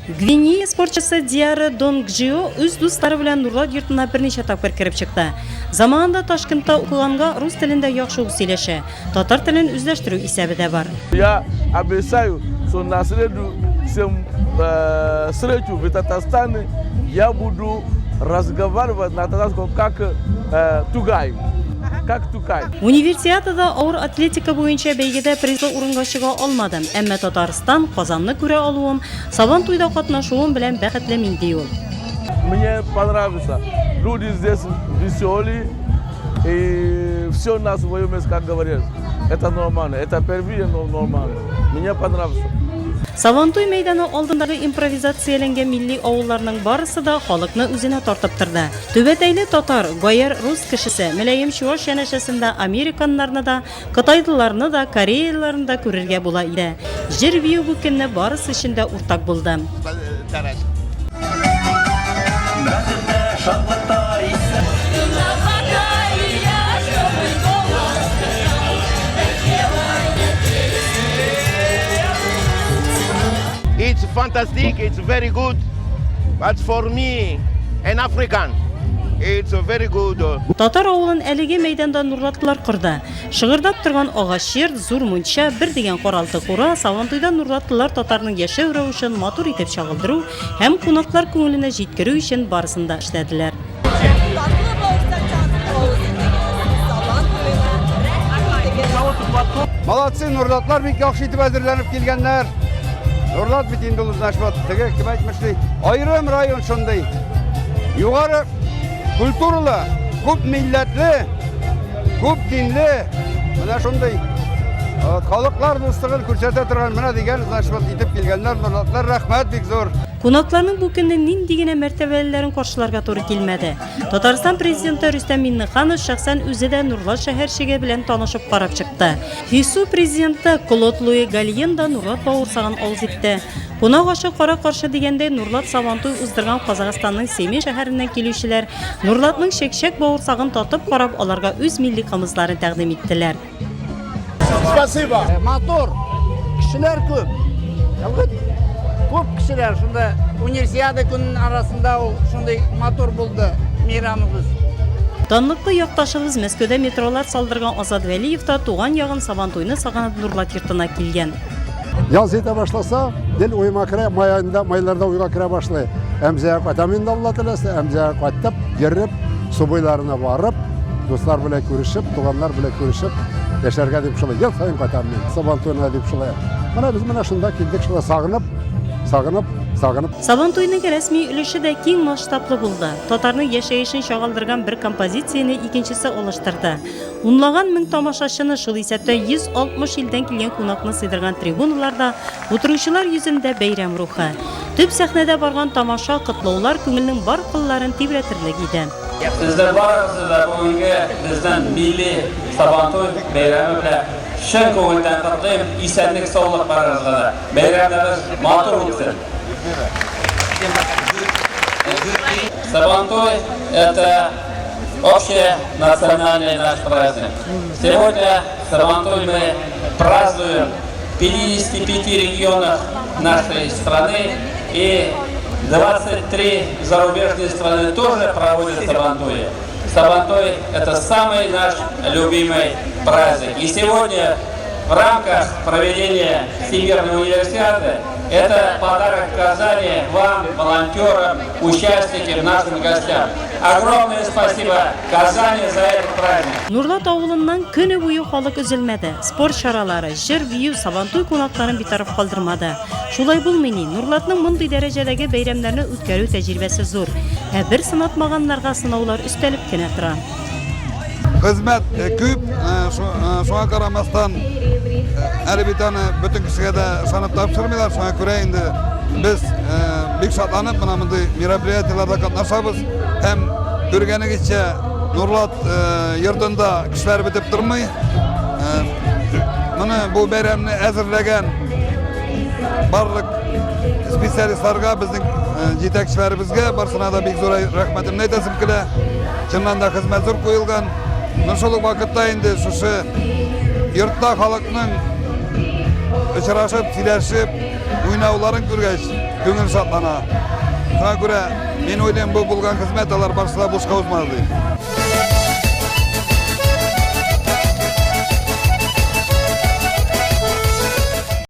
Гвинея спортчысы Диара Донгжио үз дуслары белән Нурлат йортына берничә тапкыр кереп чыкты. Заманында Ташкентта укыганга рус телендә яхшы ук сөйләшә. Татар телен үзләштерү исәбе дә бар. Я обещаю, что на следующем э, встречу в Татарстане я буду разговаривать на татарском как э, Тугай. Как Тукай. Универсиадада авыр атлетика буенча бәйгедә призлы урынга чыга алмадым, әмма Татарстан, Казанны күрә алуым, Сабан туйда катнашуым белән бәхетле мин, ди ул. Мне понравится. Люди здесь веселые и все на своем месте, как говорят. Это нормально, это впервые, но нормально. Мне понравится. Сабантуй мәйданы алдындагы импровизацияләнгән милли авылларның барысы да халыкны үзенә тартып торды. Түбәтәйле татар, гаярь рус кешесе, мөлаем чуаш янәшәсендә американнарны да, Кытайлыларны да, кореялыларны да күрергә була иде. Җыр-бию бу көнне барысы өчен дә уртак булды. It's fantastic, it's very good, but for me, an African, it's very good. Татар авылын әлеге мәйданда нурлатлылар корды. Шыгырдап торган агач йорт, зур мунча, бер дигән каралты-кура, Сабантуйда нурлатлылар татарның яшәү рәвешен матур итеп чагылдыру һәм кунаклар күңеленә җиткерү өчен барысын да эшләделәр. Татлы бавырсактан авыз итегез, Сабан туена рәхим итегез! Молодцы, нурлатлар бик яхшы итеп әзерләнеп килгәннәр. Нурлат бит инде ул, значит, вот теге кем әйтмешли, аерым район шундый. Югары культуралы, күп милләтле, күп динле, менә шундый э, халыклар дуслыгын күрсәтә торган менә дигән, значит, вот итеп килгәннәр, нурлатлар, рәхмәт бик зур. Кунакларның бу көнне нинди генә мәртәбәлеләрен каршыларга туры килмәде. Татарстан Президенты Рөстәм Миңнеханов шәхсән үзе дә Нурлат шәһәрчеге белән танышып карап чыкты. ФИСУ президенты Клод Луи Гальен да Нурлат бавырсагын авыз итте. Кунак ашы кара-каршы дигәндәй, Нурлат Сабантуй уздырган Казахстанның Семей шәһәреннән килүчеләр Нурлатның чәкчәк бавырсагын татып карап, аларга үз милли кымызларын тәкъдим иттеләр. Спасибо. Матур, кешеләр күп. Күп кешеләр шунда универсиада көненең арасында ул шундый матур булды мейрамыбыз. Данлыклы якташыбыз Мәскәүдә метролар салдырган Азат Вәлиев та туган ягын Сабантуйны сагынып Нурлат йортына килгән. Яз җитә башласа, гел уема керә, май аенда, майларда уйга керә башлый. Әмзәгә кайтам инде Алла теләсә, Әмзәгә кайтып, йөреп, су буйларына барып, дуслар белән күрешеп, туганнар белән күрешеп, яшәргә дип шулай ел саен кайтам мин. Сабан туена дип шулай. Менә без менә шунда килдек шулай сагынып, сагынып, сагынып. Сабантуйның рәсми өлеше дә киң масштаблы булды. Татарның яшәешен чагылдырган бер композицияне икенчесе алыштырды. Унлаган мең тамашачыны, шул исәптән 160 илдән килгән кунакны сыйдырган трибуналарда утыручылар йөзендә бәйрәм рухы. Төп сәхнәдә барган тамаша, котлаулар күңелнең бар кылларын тибрәтерлек иде. Сезне барыгызны да бүгенге безнең милли Сабантуй бәйрәме белән чын күңелдән котлыйм, исәнлек-саулык барыгызга да, бәйрәмнәрегез матур үтсен! Сабантуй, это Общий национальный наш праздник. Сегодня Сабантуй мы празднуем в 55 регионах нашей страны и 23 зарубежные страны тоже проводят Сабантуи. Сабантуй – это самый наш любимый праздник. И сегодня в рамках проведения Всемирной универсиады это подарок Казани вам, волонтерам, участникам, нашим гостям. Огромное спасибо Казани за этот праздник. Нурлат авылыннан көне буе халык өзелмәде. Спорт чаралары, җыр-бию, Сабантуй кунакларын битараф калдырмады. Шулай булмый ни, Нурлатның мондый дәрәҗәдәге бәйрәмнәрне үткәрү тәҗрибәсе зур. Ә бер сынатмаганнарга сынаулар өстәлеп кенә тора. Хезмәт күп, шуңа карамастан, әле бит аны бөтен кешегә дә ышанып тапшырмыйлар, шуңа күрә инде без бик шатланып менә мондый мероприятиеләрдә катнашабыз һәм күргәнегезчә Нурлат йортында кешеләр бетеп тормый. Моны бу бәйрәмне әзерләгән барлык специалистларга, безнең җитәкчеләребезгә барсына да бик зур рәхмәтемне әйтәсем килә. Чыннан да хезмәт зур куелган. Но шул ук вакытта инде шушы йортта халыкның очрашып, сөйләшеп, уйнауларын күргәч, Күңел шатлана. Шуңа күрә мин уйлыйм, бу булган хезмәт алар барысы да бушка узмады дип.